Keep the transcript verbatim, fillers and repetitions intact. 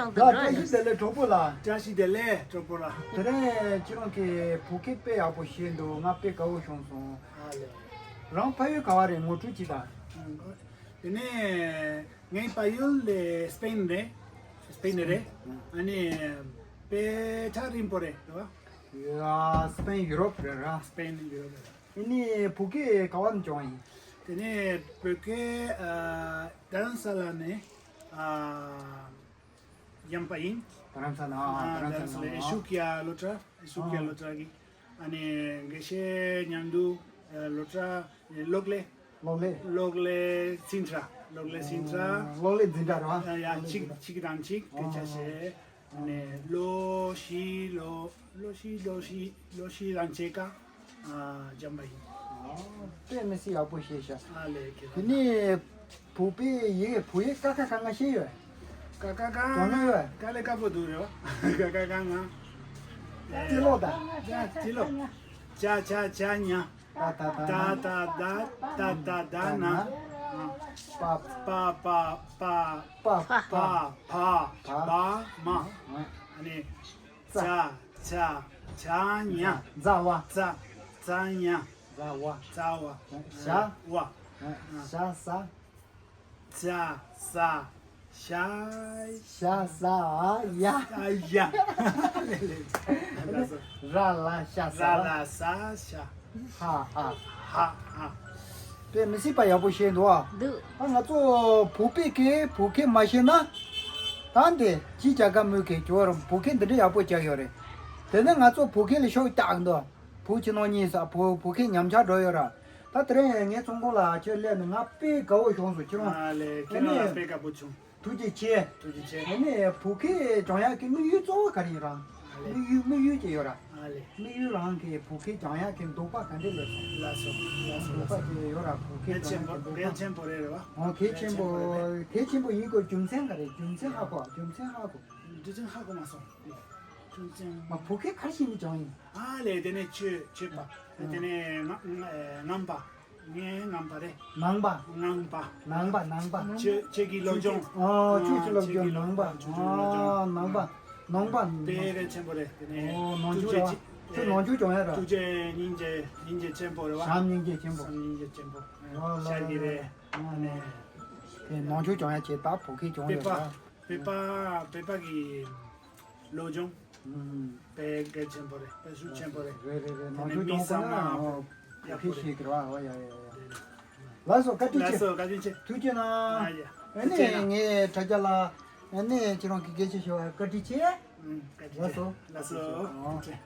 ད་བཀྲ་ཤིས་བདེ་ལེགས་གྲོགས་པོ་ལགས། བཀྲ་ཤིས་བདེ་ལེགས་གྲོགས་པོ་ལགས། དེ་རིང་ཁྱེད་རང་གིས་བོད་སྐད་དཔེ་ཡག་པོ་བཤད་འདུག་ང་དཔེ་དགའ་བོ་བྱུང་སོང་། ཨ་ལེ། རང་ཕ་ཡུལ་ག་བ་རེད། ངོ་སྤྲོད་ཅིག་དང་། དེ་ནས་ངའི་ཕ་ཡུལ་ལ་སྤེན་རེད། སྤེན་རེད། ཨ་ནི་དཔེ་ཆ་རིང་པོ་རེད་རེད་བ། ཡ་སྤེན་ཡུ་རོབ་རེད་ར། སྤེན་ཡུ་རོབ་རེད། ཨ་ནི་བོད་སྐད་ག་བ་ནས་སྦྱངས་ཡིན། དེ་ནས་བོད་སྐད་ཨ་རྡ་རམ་ས་ལ་ནས་ཨ། ཡང་པ་ཡིན། རྡ་རམ་ས་ལ། ཨ། རྡ་རམ་ས་ལ་ཨེ་ཤུ་ཀི་ཡ་སློབ་གྲྭ། ཨེ་ཤུ་ཀི་ཡ་སློབ་གྲྭ་གི། ཨ་ནི་དགེ་བཤེས་མཉམ་དུ་སློབ་གྲྭ། གློག་ཀླད། གློག་ཀླད། གློག་ཀླད་འཛིན་གྲྭ། གློག་ཀླད་འཛིན་གྲྭ། གློག་ཀླད་འཛིན་གྲྭ་རེད་བ། ཡ་གཅིག་གཅིག་དང་གཅིག་སྐད་ཆ་བཤད། ཨ་ནི་ལོ་བཞི་ལོ་ལོ་བཞི་ལོ་བཞི་ལོ་བཞི་རང་བྱེད་ཀ་ཨ་འཇམ་པ་ཡིན། ཨ། དཔེ་མི་སྲིད་ཡག་པོ་ཤེས་ཤག་ཨ་ལས་ཁྱེད་དེ་རང་ནས་བོད་པའི་ཡི་གེ་བོད་ཡིག་ཀ་ཁ་ག་ང་ཤེས་ཡོད། ཀ་ཀ་ག་ག་ང་ཡོད། དཀའ་ལས་ཁག་པོ་འདུག་རེད་བ། ཀ་ཀ་ག་ང་། ཏི་ལོ་ད། ཡ་ཏི་ལོ། ཅ་ཅ་ཅ་ཉ། ད་ད་ད་ད་ད་ད་ད་ད་ན། པ་པ་པ་པ་པ་བ་མ། ཨ་ནི། ཙ་ཙ་ཙ་ཉ། ཙ་བ། ཙ་ཙ་ཉ། ཙ་བ། ཙ་བ། ཞ། བ། ཞ་ས། ཙ་ས། ཞ། ཞ་ས་ཡ། ཡ། ར་ལ་ཤ་ས། ར་ལ་ས་ཤ། ཧ་ཨ། ཧ་ཨ། དཔེ་མི་སྲིད་པ་ཡག་པོ་བཤད་འདུག་ཨ། འདུག་ད་ང་ཚོ་བོད་པའི་སྐད་བོད་སྐད་མ་ཤེས་ན། ད་འདི་ཅི་བྱ་དགའ་མོས་ཁེ་ཇོ་ར་བོད་སྐད་འདི་འདྲ་ཡག་པོ་བྱ་ཡོད་རེད། དེ་ནས་ང་ཚོ་བོད་སྐད་ལ་ཤོག་རྒྱག་འདུག་བོད་ཕྱི་ནང་གཉིས་ས་བོད་བོད་སྐད་ཉམས་ཆག་འགྲོ་ཡོད་ར། ད་དེ་རིང་ངའི་ཚོང་ཁང་ལ་ཁྱོད་སླེབས་ནས་ང་དཔེ་དགའ་བོ་བྱུང་སོང་ཁྱེད་རང་། ཨ་ལས་ཁྱེད་རང་ལ་དཔེ་དགའ་པོ་བྱུང་། ཐུགས་རྗེ་ཆེ། ཐུགས་རྗེ་ཆེ། ཨ་ནི་བོད་སྐད་སྦྱང་ཡག་གི་དམིགས་ཡུལ་གཙོ་བོ་ག་རེ་ཡིན་རང་། ཨ་ལས། དམིགས་ཡུལ་དམིགས་ཡུལ་ཅིག་ཡོད་ར། ཨ་ལས། དམིགས་ཡུལ་རང་གི་བོད་སྐད་སྦྱང་ཡག་གི་འདོད་པ་ག་འདྲ་ལས་སོང་། ལགས་སོ་ལགས་སོ་ལགས་འདོད་པ་སོ། ཅིག་ཡོད་ར་བོད་སྐད་གལ་ཆེན་སྦྱང་པོ་ཡག་གི་འདོད་པ། གལ་ཆེན་པོ་རེད་རེད་བ། ཨོ་གལ་ཆེན་པོ་གལ་ཆེན་པོ་རེད། གལ་ཆེན་པོ་ཡིན་དགོས་རྒྱུ་མཚན་ག་རེ་རྒྱུ་མཚན་ཧ་གོ་རྒྱུ་མཚན་ཧ་གོ། རྒྱུ་མཚན་ཧ་གོ་མ་སོང་། རྒྱུ་མཚན། མ་བོད་སྐད་ག་རེ་བྱས་ནས་སྦྱང་ཡིན། ཨ་ལས་དེ་ནས་ཆོས་ཆོས་པ། དེ་ནས་ང་ང་ངམ་པ། ངའི་ངམ་པ་རེད། ནང་པ། ངམ་པ། ནང་པ་ནང་པ། ཆོས་ཆོས་ཀྱི་སློབ་སྦྱོང་། ཨོ་ཆོས་ཀྱི་སློབ་སྦྱོང་ནང་པ། ཆོས་ཀྱི་སློབ་སྦྱོང་། ཨོ་ནང་པ། ནང་པ། དཔེ་རེ་ཆེན་པོ་རེད་དེ་ནས། ཨོ་ནང་ཆོས་ཆོས་ཆེ། ཁྱོད་ནང་ཆོས་སྦྱོང་ཡ་ར། ཐུགས་རྗེ་སྙིང་རྗེ་སྙིང་རྗེ་ཆེན་པོ་རེད་བ། བྱམས་སྙིང་རྗེ་ཆེན་པོ། བྱམས་སྙིང་རྗེ་ཆེན་པོ། ཨོ་ལ་ཤར་གྱི་རེད། ཨ་ནས། དེ་ནང་ཆོས་སྦྱོང་ཡ་ཆེ་ད་བོད་སྐད་སྦྱོང་ཡོད་ར། བོད་པ་བོད་པ་གི་སློབ་སྦྱོང་། ཨུམ། དཔེ་གལ་ཆེན་པོ་རེད། དཔེ་ཤུགས་ཆེན་པོ་རེད། རེད་རེད་རེད། དེ་ནང་ནས་ཆོས་མི་སྦྱོང་གོ་ཚང་ན་ཡག་པོ་ཨོ་རེད། ཁྱེད་ཤེས་ཀྱི་རེད་བ། ཨོ་ཡ་ཡ་ཡ། ལགས་སོ་བཀའ་དྲིན་ཆེ། ལགས་སོ་བཀའ་དྲིན་ཆེ། ཐུགས་རྗེ་གནང་། ཨ་ཡ། ཨ་ནི་ཐུགས་རྗེ་གནང་། ངས་དྲ་རྒྱ་ལ་ཨ་ནི་ཁྱེད་རང་གི་སྐད་ཆ་ཤོད་པར་བཀའ་དྲིན་ཆེ། ཨུམ། བཀའ་དྲིན་ཆེ། ལགས་སོ། ལགས་སོ། ཨོ། ཐུགས་རྗེ་ཆེ།